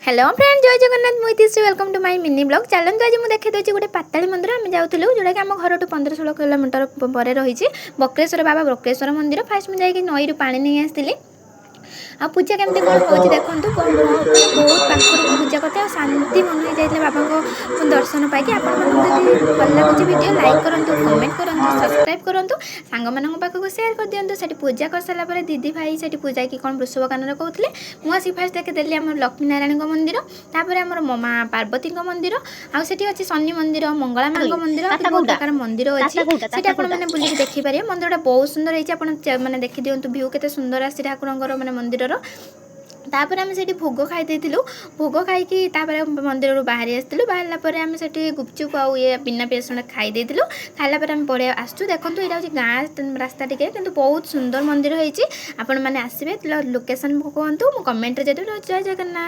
Hello friend, ଜୟ ଜଗନ୍ନାଥ। ମୁଁ Itishree, welcome to my mini vlog। ଚାଲନ୍ତୁ, ଆଜି ମୁଁ ଦେଖାଇ ଦେଉଛି ଗୋଟେ ପାତାଳୀ ମନ୍ଦିର। ଆମେ ଯାଉଥିଲୁ, ଯେଉଁଟାକି ଆମ ଘରଠୁ 15-16 କିଲୋମିଟର ପରେ ରହିଛି, ବକ୍ରେଶ୍ୱର ବାବା ବକ୍ରେଶ୍ୱର ମନ୍ଦିର। ଫାଷ୍ଟ ମୁଁ ଯାଇକି ନଈରୁ ପାଣି ନେଇ ଆସିଥିଲି। ଆଉ ପୂଜା କେମିତି କ'ଣ ହେଉଛି ଦେଖନ୍ତୁ। ମାନେ ବହୁତ ପାଖରୁ ମୁଁ ପୂଜା କରିଥାଏ ଆଉ ଶାନ୍ତି ମନ ହେଇଯାଇଥିଲା ବାବାଙ୍କ ଦର୍ଶନ ପାଇକି। ଆପଣମାନଙ୍କୁ ଯଦି ଭଲ ଲାଗୁଛି ଭିଡ଼ିଓ, ଲାଇକ୍ କରନ୍ତୁ, କମେଣ୍ଟ କରନ୍ତୁ, ସବସ୍କ୍ରାଇବ୍ କରନ୍ତୁ, ସାଙ୍ଗମାନଙ୍କ ପାଖକୁ ସେୟାର କରିଦିଅନ୍ତୁ। ସେଠି ପୂଜା କରିସାରିଲା ପରେ ଦିଦି ଭାଇ ସେଠି ପୂଜା କି କ'ଣ ବୃଷଭ କାନରେ କହୁଥିଲେ। ମୁଁ ଆସିକି ଫାଷ୍ଟ ଦେଖିଦେଲି ଆମର ଲକ୍ଷ୍ମୀ ନାରାୟଣଙ୍କ ମନ୍ଦିର, ତାପରେ ଆମର ମା ପାର୍ବତୀଙ୍କ ମନ୍ଦିର। ଆଉ ସେଠି ଅଛି ଶନି ମନ୍ଦିର, ମଙ୍ଗଳା ମାଙ୍କ ମନ୍ଦିର, ବହୁତ ପ୍ରକାର ମନ୍ଦିର ଅଛି ସେଠି। ଆପଣମାନେ ବୁଲିକି ଦେଖିପାରିବେ। ମନ୍ଦିରଟା ବହୁତ ସୁନ୍ଦର ହେଇଛି। ଆପଣ ମାନେ ଦେଖିଦିଅନ୍ତୁ ଭିଉ କେତେ ସୁନ୍ଦର ଆସିଛି ଠାକୁରଙ୍କର, ମାନେ ମନ୍ଦିରର। ତାପରେ ଆମେ ସେଠି ଭୋଗ ଖାଇ ଦେଇଥିଲୁ। ଭୋଗ ଖାଇକି ତାପରେ ମନ୍ଦିରରୁ ବାହାରି ଆସିଥିଲୁ। ବାହାରିଲା ପରେ ଆମେ ସେଠି ଗୁପଚୁପ ଆଉ ଇଏ ବିନା ପିଆଜ ରସୁଣ ଖାଇ ଦେଇଥିଲୁ। ଖାଇଲା ପରେ ଆମେ ପଳେଇ ଆସୁଛୁ। ଦେଖନ୍ତୁ, ଏଇଟା ହେଉଛି ଗାଁ ରାସ୍ତା ଟିକେ, କିନ୍ତୁ ବହୁତ ସୁନ୍ଦର ମନ୍ଦିର ହେଇଛି। ଆପଣମାନେ ଆସିବେ, ଲୋକେସନ୍ କୁହନ୍ତୁ, ମୁଁ କମେଣ୍ଟରେ ଯଦି। ଜୟ ଜଗନ୍ନାଥ।